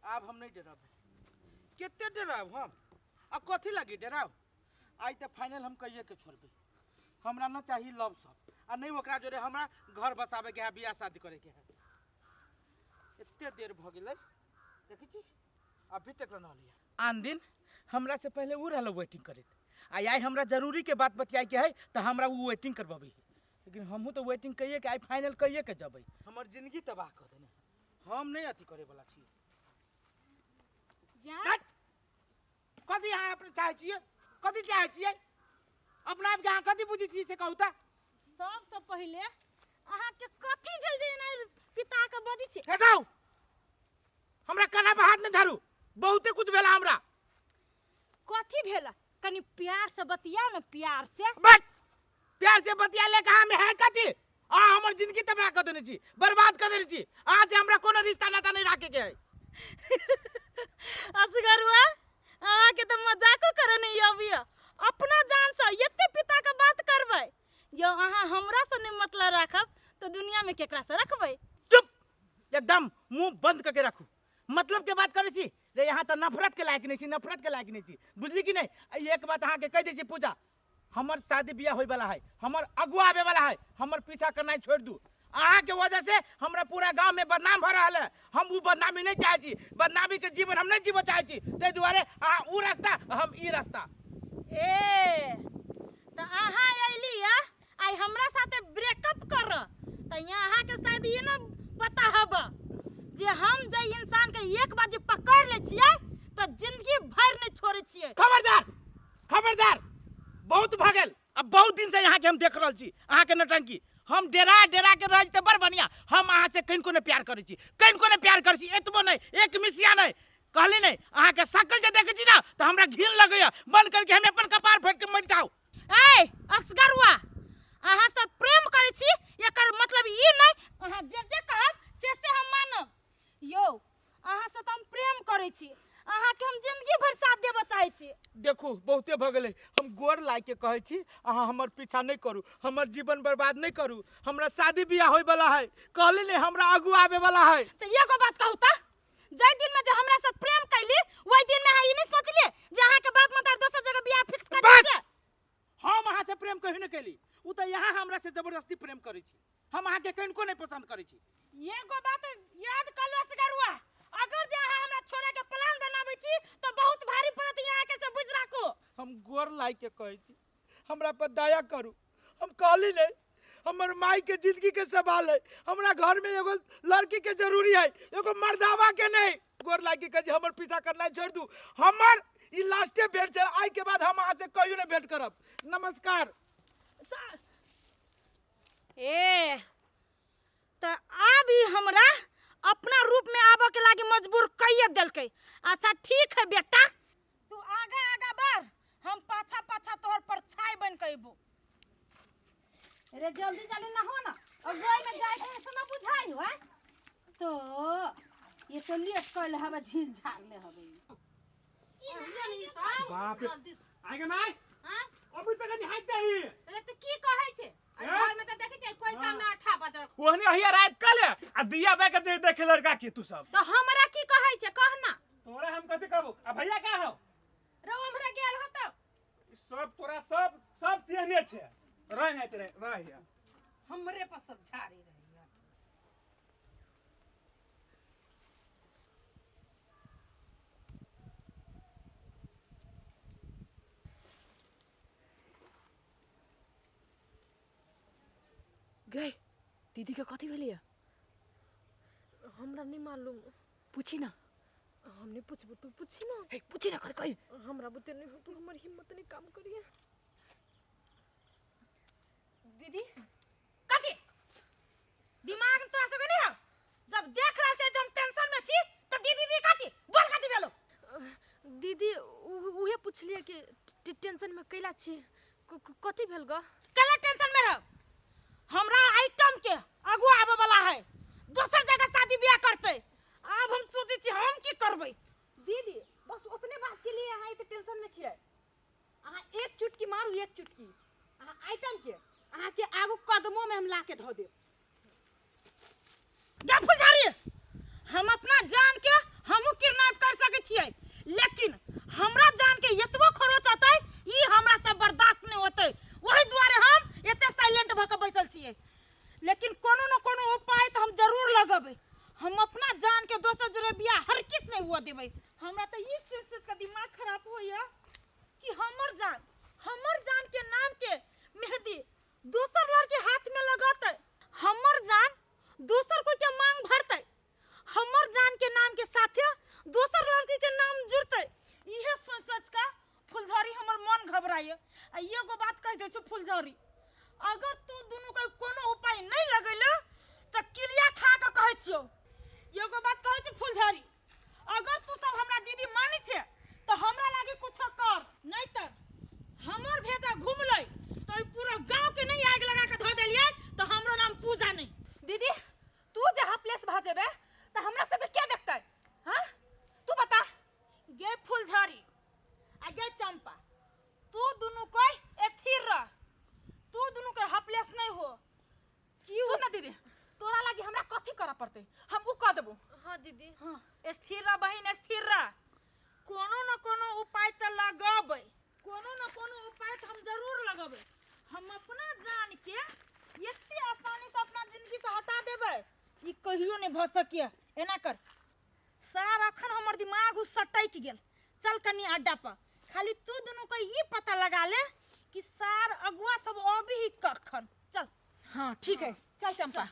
आब हम नहीं डरब। कते डराब हम आ कथी लागी डराब? आइ तऽ फाइनल हम कहिए के छोड़बै। हमरा न चाही लव सब आ नहीं ओकरा जोरे हमरा घर बसाबे के है, बियाह शादी करे के है। एते देर भ गेलै, देखै छी अभी तक न लिया। आन दिन हमरा से पहले उ रहल वेटिंग करैत, आ आइ हमरा जरूरी के बात बतियाए के है तऽ हमरा उ वेटिंग करबबै है। लेकिन हमहूँ तऽ वेटिंग कहिए के आइ फाइनल कहिए के जबै। हमर जिंदगी तबाह कऽ देने, हम नहीं अथी करे वाला छी। जा। कथी अहाँ अपने चाहै छियै? कथी चाहै छियै अपना आपके? अहाँ कथी बुझै छियै से कहू तऽ। सबसँ पहिले अहाँके कथी भेल जे एना पिता के बजै छी? हटाउ, हमरा कान्हा पर हाथ नहि धरू, बहुते कुछ भेल हमरा। कथी भेल? कनि प्यार से बतिया ने, प्यार से। बट प्यार से बतिया ले कहाँ में है कथी? अहाँ हमर जिंदगी तबाह कऽ देने छी, बर्बाद कऽ देने छी। अहाँ से हमरा कोनो रिश्ता नाता नहीं राखे के है। असगरुआ अहाँके तऽ मजाको करे नहीं अबिय। अपना जान से एते पिता के बात करबै, जो अहाँ हमरा से नहीं मतलब राखब तो दुनिया में केकरा से रखबै? चुप, एकदम मुंह बंद करके रखू। मतलब के बात करै छी रे, यहाँ तऽ नफरत के लायक नहीं छी, नफरत के लायक नहीं छी, बुझली कि नहीं? आ एक बात अहाँके कहि दै छी पूजा, हमर शादी बियाह होय वाला है, हमर अगुआ आबे वाला है, हमर पीछा करनाइ छोड़ि दू। अहाँके वजह से हमरा पूरा गांव में बदनाम भऽ रहल है। हम उ बदनामी नहीं चाहै छी, बदनामी के जीवन हम नहीं जीबऽ चाहै छी। ताहि दुआरे अहाँ उ रास्ता, हम ई रास्ता। ए तऽ अहाँ अयली या आइ हमरा साथे ब्रेकअप कर, तऽ यहाँ अहाँके शायद ई न पता हब जे हम जे इंसान के एक बार जे पकड़ लै छियै तऽ जिंदगी भरि नहीं छोड़ै छियै। खबरदार, खबरदार, बहुत भऽ गेल। अब बहुत दिन से यहाँ के हम देख रहल छी अहाँ के नौटंकी। हम डेरा डेरा के रह जेतै बड़ बढ़िया। हम अहाँ से कनिको नहि प्यार करै छी, कनिको नहि प्यार करै छी, एतबो नहि, एक मिसिया नहि। कहली नहि, अहाँ के शकल जे देखै छी ने तऽ हमरा घिन लगैया, मन करके हम अपन कपार फाड़ि के मरि जाउ। ए असगरुआ, अहाँ सब प्रेम करै छी एकर मतलब ई नहि अहाँ जे जे कहब से से हम मानब। यौ अहाँ से तऽ हम प्रेम करै छी, अहाँके हम जिंदगी भरि साथ देबऽ चाहै छी। देखू बहुते भऽ गेलै, हम गोर लागि के कहै छी अहाँ हमर पीछा नहि करू, हमर जीवन बर्बाद नहि करू। हमरा शादी बियाह होइवला है, कहली नहि हमरा आगू आबेवला है। तऽ एगो बात कहू तऽ, जाहि दिन में जे हमरा से प्रेम कैली ओहि दिन में अहाँ ई नहीं सोचलिए जे अहाँ के बाप मतार दोसर जगह बियाह फिक्स कर बस! छै? हम अहाँ से प्रेम कहियो नहि कैली, उ तऽ यहाँ हमरा से जबरदस्ती प्रेम करै छी। हम अहाँ के कनिको नहीं पसंद करै छी। एगो बात याद कर लो असगरुआ, अगर जे अहाँ हमरा छोड़े के प्लान बनाबै छी तो बहुत भारी पड़त यहाँ के, से बुझ राखू। हम गोर लागि के कहै छी हमरा पर दया करू। हम कहली नहीं, हमर माई के जिंदगी के सवाल है, हमरा घर में एगो लड़की के जरूरी है, एगो मर्दावा के नहीं। गोर लागि के कहै छी हमर पीछा करनाइ छोड़ि दू, हमर ई लास्टे भेंट छै, आइ के बाद हम अहाँ से कहियो नहीं भेंट करब। नमस्कार। ए तऽ आब ई हमरा अपना रूप में आबऽ के लागी मजबूर कइए देलकै। अच्छा ठीक है बेटा, तू आगा आगा बढ़, हम पाछा पाछा तोहर परछाई बन के अइबो। अरे जल्दी जल्दी ना हो ना, और गोई में जाए के ऐसा ना बुझाई हो। तो ये तो लेट कर हवे, झील झाड़ ले हवे। बाप रे, आगे माय। हां? अभी तक नहीं हाथ दही। अरे तो की कहै छै? हैं? घर में तो देखै छै कोई काम में अठा बदर। ओहने अहिया रात कले आ दिया बे के जे देखे लड़का के तू सब। तो हमरा की कहै छै कह ना। तोरा हम कथि कहबो? आ भैया का हो? रो हमरा गेल हो तो। सब तोरा सब सब तेहने छै। रह नहीं तेरे रह हिया। हमरे पर सब झाड़ी रही। गए दीदी के कथी भेलैया? हमरा नहीं मालूम। पूछी ना। हम नहीं पूछबो, तू पूछी ना। ए, पूछी ना, कथी कही? हमरा बुते नहीं हो, तू हमर हिम्मत नहीं काम करिए। दीदी कथी दिमाग में तोरा सबके नहीं हो? जब देख रहल छै जे हम टेंशन में छी त दीदी दीदी कथी बोल कथी भेलो? दीदी उहे पुछलिए कि टेंशन में कैला छी, कथी भेल ग? कैला टेंशन में रह? हमरा आइटम के आगू आबे वाला है, दोसर जगह शादी बियाह करते। आब हम सोचै छी हम की करबै। दीदी बस उतने बात के लिए अहाँ एते टेंशन में छियै। अहाँ एक चुटकी मारू, एक चुटकी अहाँ आइटम के अहाँ के आगू कदमों में हम ला के धो देब। गे फुलझड़ी, हम अपना जान के हमहू किरना हम अपना जान के दोसर जोरे बियाह हर किस नहीं हुआ देबै। हमरा तऽ ई सोचि सोचि के दिमाग खराब होइया कि हमर जान के नाम के मेहंदी दोसर लड़के हाथ में लगतै, हमर जान दोसर कोई के मांग भरतै, हमर जान के नाम के साथे दोसर लड़की के नाम जुड़तै। इहे सोच सोच के फुलझड़ी हमर मन घबराइए। आ एगो बात कहि दै छौ फुलझड़ी, अगर तू दुनू के कोनो उपाय नहीं लगैले तऽ क्रिया खा के कहै छियौ। एगो बात कहै छी फुलझड़ी, अगर तू सब हमरा दीदी मानै छे तऽ हमरा लागे कुछो कर, नहीं तऽ हमर भेजा घुमलै तऽ ई पूरा गांव के नहीं आगि लगा के धऽ देलियै तऽ हमरो नाम पूजा नहीं। दीदी तू जहाँ प्लेस भऽ जेबे तऽ हमरा सबके के देखतै? हाँ तू बता। गे फुलझड़ी आ गे चंपा, तू दुनू कोई स्थिर रह, तू दुनू के हपलेस नहीं हो। की सुन ना दीदी, तोरा लागी हमरा कथी करऽ पड़तै हम उ कऽ देबो। हाँ दीदी। हाँ स्थिर रह बहिन, स्थिर रह, कोनो न कोनो उपाय तऽ लगबै, कोनो न कोनो उपाय तऽ हम जरूर लगबै। हम अपना जान के एते आसानी से अपना जिंदगी से हटा देबै ई कहियो नहीं भऽ सकिए। एना कर सार, अखन हमर दिमाग उ सटकि गेल। चल कनी अड्डा पर, खाली तू दुनू के ई पता लगा ले कि सार अगुआ सब अबी ही कखन। चल। हाँ ठीक है, चल चंपा।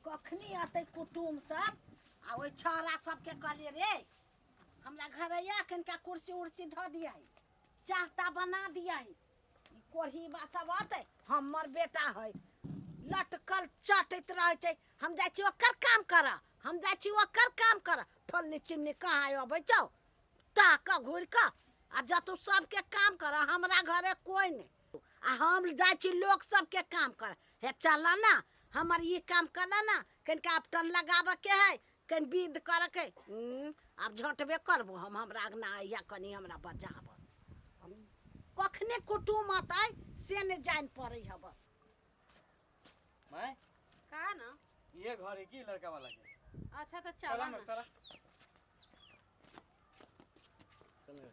कखनी अतै कुटुम सब आ ओहि छौड़ा सबके कहलियै रे हमरा घर अइया कनिका कुर्सी उर्सी धऽ दियै, चाह ताह बना दियै। ई कोढ़ी बा सब अतै, हमर बेटा है लटकल चटैत रहै छै, हम जाइ छी ओकर काम करऽ, हम जाइ छी ओकर काम करऽ। फलनी चिमनी कहाँ अबै छौ ताक घुरि कऽ, आ जतू सबके काम करऽ, हमरा घरे कोइ नहि, आ हम जाइ छी लोक सबके काम करऽ। हे चल ना हमर ई काम करऽ ना, कनिका अपटन लगाबऽके है, कनि विध करऽके है। आब झटबे करबो हम, हमरा अङ्गना अइया कनि हमरा बजाबऽ। हम कखने कुटुम अतै से नहि जानि पड़ै हब। माय का ना ये घर है की लड़का वाला के? अच्छा तो चला चला ना ना। चला। चलो।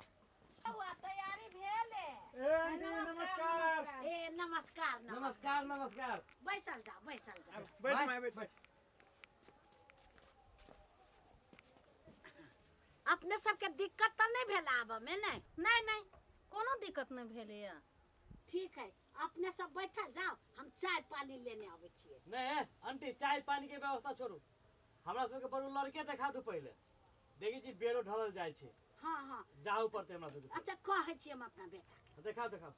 बौआ, तैयारी भेले? ए आंटी नमस्कार। ए नमस्कार नमस्कार। नमस्कार नमस्कार। बैसल जाओ बैसल जाओ। बैठ माय, माय बैठ। बैठ। अपने सबके दिक्कत तऽ नहि भेल आबऽ में? नहीं नहीं नहीं, कोनो दिक्कत नहीं भेलैया। ठीक है, अपने सब बैठल जाओ, हम चाय पानी लेने आबै छियै। नहीं आंटी, चाय पानी के व्यवस्था छोड़ू, हमरा सबके बड़ू लड़के देखा दू पहिले, देखै छी बेरो ढलल जाइ छै। हाँ हाँ जाउ पड़तै हमरा सबके। अच्छा कहै छियै हम अपना बेटा के। देखाओ देखाओ।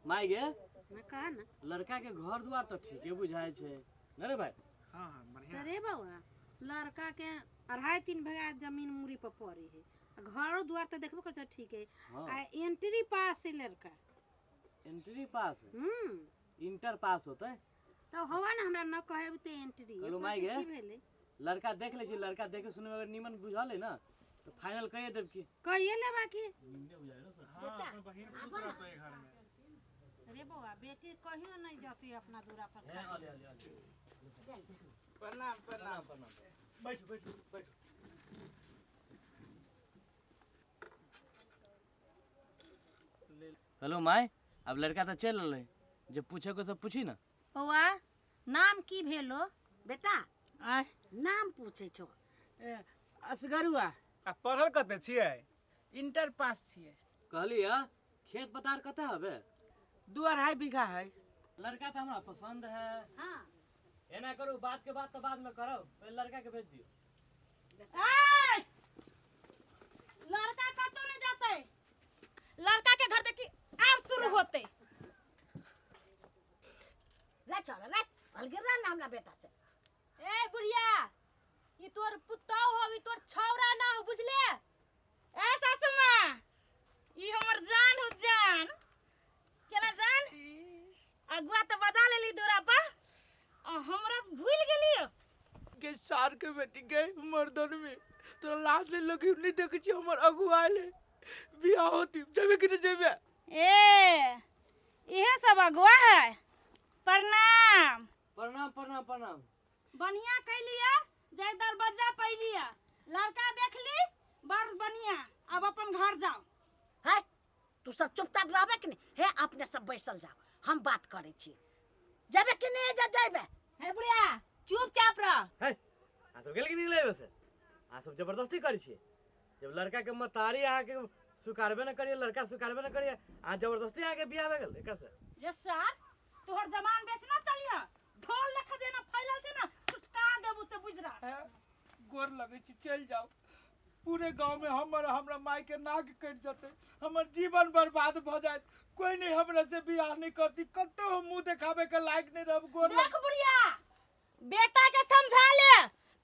माय गे मैं कहा ना लड़का के घर द्वार तो ठीके बुझाइ छै न रे भाई? हाँ हाँ बढ़िया। अरे बउआ, लड़का के 2.5-3 बीघा जमीन मुड़ी पर पड़ी है, घरो द्वार तो देखबो कर ठीक है। हाँ। आ एंट्री पास है लड़का। एंट्री पास है? हम्म। इंटर पास होते तो हवा ना हमरा न कहे तो एंट्री कहलू माय गे, की भेलै? लड़का देख ले छी, लड़का देखे सुने में अगर नीमन बुझल है ना तो फाइनल कहिए देब की कहिए ले बाकी। निमने बुझाइ ना सर। हाँ, अपन बहिन खुश रहतो है घर में। अरे बउआ, बेटी कहियो नहीं जाती अपना दूरा पर। हे, आले, आले, आले। प्रणाम प्रणाम प्रणाम प्रणाम। बैठो बैठो बैठो। हेलो my, अब लड़का तो चल रहा है, जब पूछे को सब पूछी ना। बउआ नाम की भेलो? बेटा आय नाम पूछे छो। असगरुआ। आ पढ़ल कते छियै? इंटर पास छियै। कहली हा खेत पतार कते हबे? 2-2.5 बीघा है। लड़का तो हमरा पसंद है। हाँ। एना करू, बात के बात तो बाद में करो, पहले लड़का के भेज दियो। ए! लड़का कतौ नहीं जाते, लड़का के घर देखी आब शुरू होते। रे चल रे, अलगे रह ना हमरा बेटा से। ए बुढ़िया, ई तोर पुतौ हो, ई तोर छौरा ना हो, बुझले? ए सासू माँ, ई हमर जान हो जान। केना जान? अगुआ तो बजा लेली दूरा पर, आ हमरा भूल गेलियो। के सार के बेटी के मर्दन में तोरा लाज ले लगी नहीं देखे छी हमर अगुआ ले बियाह होती जेबे कि नहीं जेबे? ए इहे सब अगुआ है। प्रणाम प्रणाम प्रणाम प्रणाम। बढ़िया कैलिया जय दरवाजा पैलिया, लड़का देख ली बड़ बढ़िया, अब अपन घर जाओ। है तू सब चुपचाप रहबे कि नहीं? हे अपने सब बैसल जाओ, हम बात करे छी। जेबे कि नहीं? जे जेबे। हे बुढ़िया चुपचाप रह। है, अहाँ सब गेल कि निकले से? अहाँ सब जबरदस्ती करै छियै। जब लड़का के मतारी अहाँके स्वीकारबे न करिए, लड़का स्वीकारबे न करिए, अहाँ जबरदस्ती अहाँके बियाह भए गेल एकर से। ये सर तोहर जमान बेसी ना चलिह, ढोल लेखा जेना फैलल छै ना, सुटका देबू से बुझ रहा। है, गोर लगै छी, चलि जाउ। पूरे गांव में हमर हमरा माय के नाक कटि जेतै, हमर जीवन बर्बाद भऽ जायत, कोई नहीं हमरा से बियाह नहीं करती, कतौ हम मुंह देखाबे के लायक नहीं रहब। गोर लग देख बुढ़िया, बेटा के समझा ले,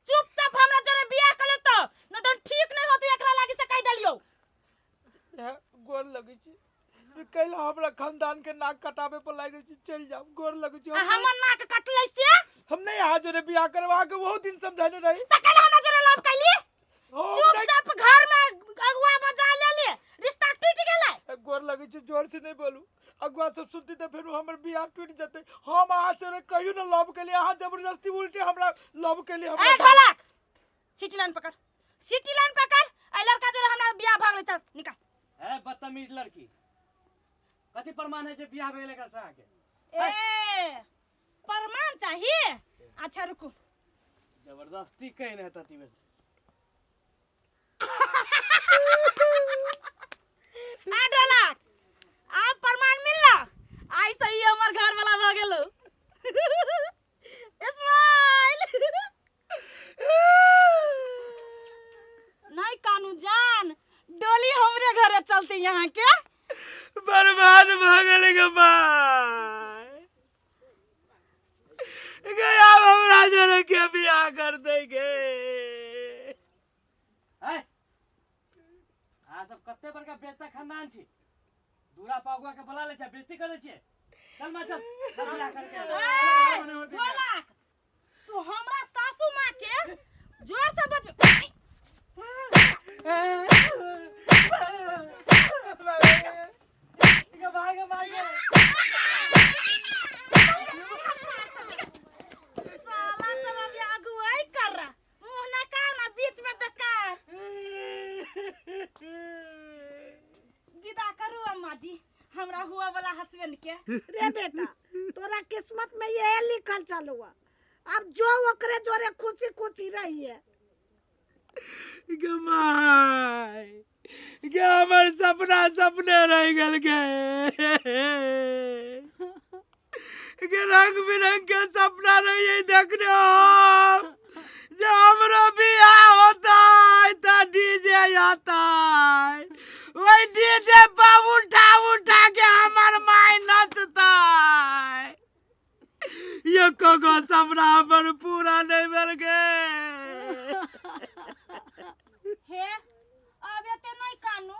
चुपचाप हमरा जोरे बियाह कर लेतो, न तो ठीक नहीं होती एकरा लागी से कह देलियो। है, गोर लगै छी, कैला हमरा खानदान के नाक कटाबे पर लागि छी, चलि जाउ, गोर लगै छी। आ हमर नाक कटलै से हम नहीं अहाँ जोरे बियाह करब, अहाँके बहुत दिन समझाने रही। त कैला हमरा जोरे लव कैली? हम चुपचाप घर में अगुआ बजा ले ले, रिश्ता टूट गेलै। नहीं, गोर लगै छी, जोर से नहीं बोलू, अगुआ सब सुनती तऽ फेर हमर बियाह टूटि जेतै। हम अहाँ से कहियो ने लव केलियै, अहाँ जबरदस्ती उल्टे हमरा लव केलियै। ए हमरा ढोलक, सिटी लाइन पकड़, सिटी लाइन पकड़, ए लड़का जोरे हमरा बियाह भऽ गेलै, चल निकाल। ए बदतमीज लड़की, कथी प्रमाण है जे बियाह भेल एकर से अहाँके? ए प्रमाण चाहिए? अच्छा रुकू। जबरदस्ती कहीं नहीं तती में। आ ढोलक, आब प्रमाण मिलला, आइ से ही हमर घर वाला भऽ गेलो। स्माइल। नहीं कानू जान, डोली हमरे घरे चलते यहाँ के। बर्बाद भऽ गेलै गे माय, गे आब हमरा जोरे के बियाह कर दे गे। अहाँ सब कते बड़का बेचता खानदान छी, दूरा पागुआ के बोला ले छै, बेइज्जती करै छियै। चल माँ चल, चल बियाह करके। ए, ढोलक, तू हमरा सासू माँ के जोर से बज। साला सब अभी अगुवाई कर रहा, मुंह ना कान आ बीच में दुकान। विदा करू अम्मा जी हमरा हुआ वाला हस्बैंड के। रे बेटा, तोरा किस्मत में ये लिखल चलुआ, अब जो ओकरे जोरे खुशी खुशी रही है। गे माय गे, हमर सपना सपने रह गेल गे। गे रंग बिरंग के सपना रहिए देखने हम, जे हमरो बियाह होता त डीजे आता, वही डीजे पर उठा उठा के हमर माय नचता। एको गो सपना हमर पूरा नहीं भेल गे। हे अब एते नहीं कानू,